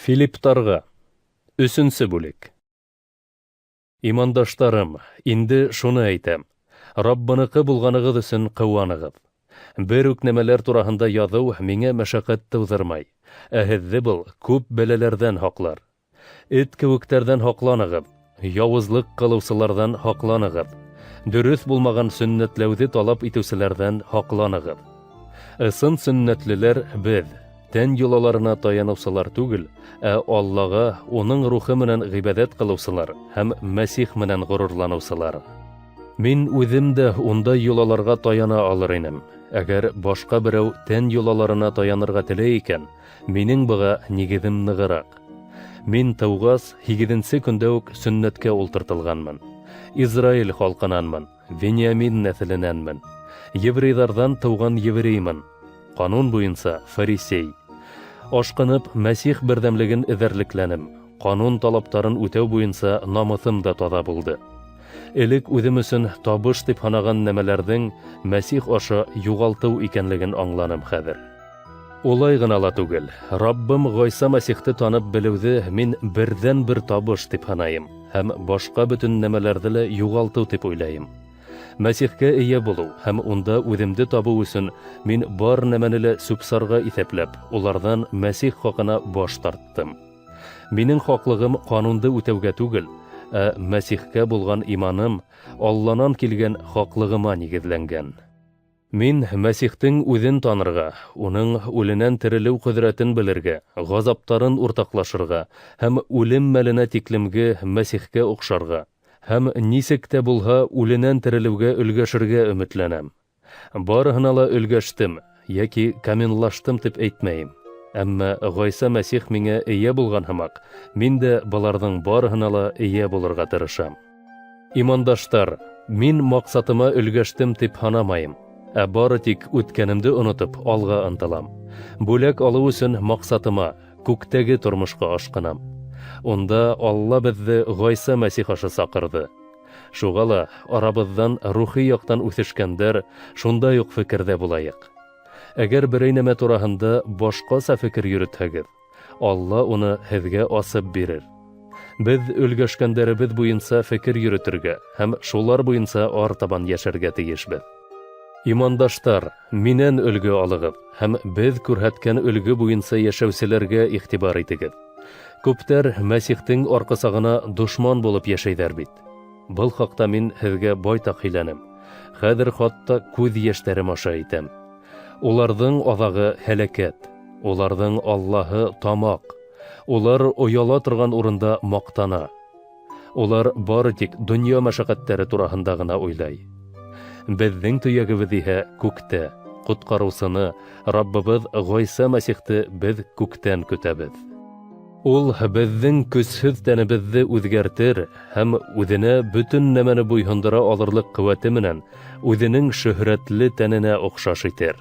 Филипптарға. Өсөнсө бүлек. Имандаштарым, инде шуны әйтәм: Раббыныҡы булғанығыҙ өсөн ҡыуанығыҙ. Бер үк нәмәләр тураһында яҙыу миңә мәшәҡәт тыуҙырмай, ә һеҙҙе был күп бәләләрҙән һаҡлар. Эт кеүектәрҙән һаҡланығыҙ, яуызлыҡ ҡылыусыларҙан һаҡланығыҙ, дөрөҫ булмаған сөннәтләүҙе талап итеүселәрҙән һаҡланығыҙ. Ысын сөннәтлеләр беҙ, тән йолаларына таяныусылар түгел, ә Аллаға уның рухы менән ғибәҙәт ҡылыусылар һәм Мәсих менән ғорурланыусылар. Мин үҙем дә ундай йолаларға таяна алыр инем. Әгәр башҡа берәү тән йолаларына таянырға теләй икән, минең быға нигеҙем нығыраҡ. Мин тыуғас, һигеҙенсе көндә үк сөннәткә ултыртылғанмын. Израиль халҡынанмын, Вениамин нәҫеленәнмен. Еврейҙарҙан тыуған евреймын. Ҡанун буйынса фарисей. Ашҡынып Мәсих берҙәмлеген эҙәрлекләнем. Ҡанун талаптарын үтәү буйынса намыҫым да таҙа булды. Элек үҙем өсөн табыш тип һанаған нәмәләрҙең Мәсих аша юғалтыу икәнлеген аңланым хәҙер. Улай ғына ла түгел, Раббым Ғайса Мәсихте танып белеүҙе мин берҙән-бер табыш тип һанайым һәм башҡа бөтөн нәмәләрҙе лә юғалтыу тип уйлайым. Мәсихкә эйә булыу һәм унда үҙемде табыу өсөн мин бар нәмәне лә сүп-сарға иҫәпләп, уларҙан Мәсих хаҡына баш тарттым. Минең хаҡлығым ҡанунды үтәүгә түгел, ә Мәсихкә булған иманым Алланан килгән хаҡлығыма нигеҙләнгән. Мин Мәсихтең үҙен танырға, уның үленән терелеү ҡөҙрәтен белергә, ғазаптарын уртаҡлашырға һәм үлем мәленә тиклемге Мәсихкә оҡшарға һәм нисек тә булһа үленән терелеүгә өлгәшергә өмөтләнәм. Барыһына ла өлгәштем йәки камиллаштым тип әйтмәйем. Әммә Ғайса Мәсих миңә эйә булған һымаҡ, мин дә быларҙың барыһына ла эйә булырға тырышам. Имандаштар, мин маҡсатыма өлгәштем тип һанамайым, ә бары тик үткәнемде онотоп алға ынтылам. Бүләк алыу өсөн маҡсатыма, күктәге тормошҡа ашҡынам. Унда Алла беҙҙе Ғайса Мәсих аша саҡырҙы. Шуға ла арабыҙҙан рухи яҡтан үҫешкәндәр шундай уҡ фекерҙә булайыҡ. Әгәр берәй нәмә тураһында башҡаса фекер йөрөтһәгеҙ, Алла уны һеҙгә асып бирер. Беҙ өлгәшкәндәребеҙ буйынса фекер йөрөтөргә һәм шулар буйынса артабан йәшәргә тейешбеҙ. Имандаштар, минән өлгө алығыҙ һәм беҙ күрһәткән өлгө буйынса йәшәүселәргә иғтибар итегеҙ. Күптәр Мәсихтең арҡысағына дошман булып йәшәйҙәр бит. Был хаҡта мин һеҙгә байтаҡ һөйләнем. Хәҙер хатта күҙ йәштәрем аша әйтәм. Уларҙың аҙағы һәләкәт, уларҙың Аллаһы тамаҡ. Улар ояла торған урында маҡтана. Улар бары тик донъя мәшәҡәттәре тураһында ғына уйлай. Беҙҙең төйәгебеҙ иһә күктә, ҡотҡарыусыны, Раббыбыҙ Ғайса Мәсихте беҙ күктән көтәбеҙ. Ул беҙҙең көсһөҙ тәнебеҙҙе үҙгәртер һәм үҙенә бөтөн нәмәне буйһондора алырлыҡ ҡеүәте менән үҙенең шөһрәтле тәненә оҡшаш итер.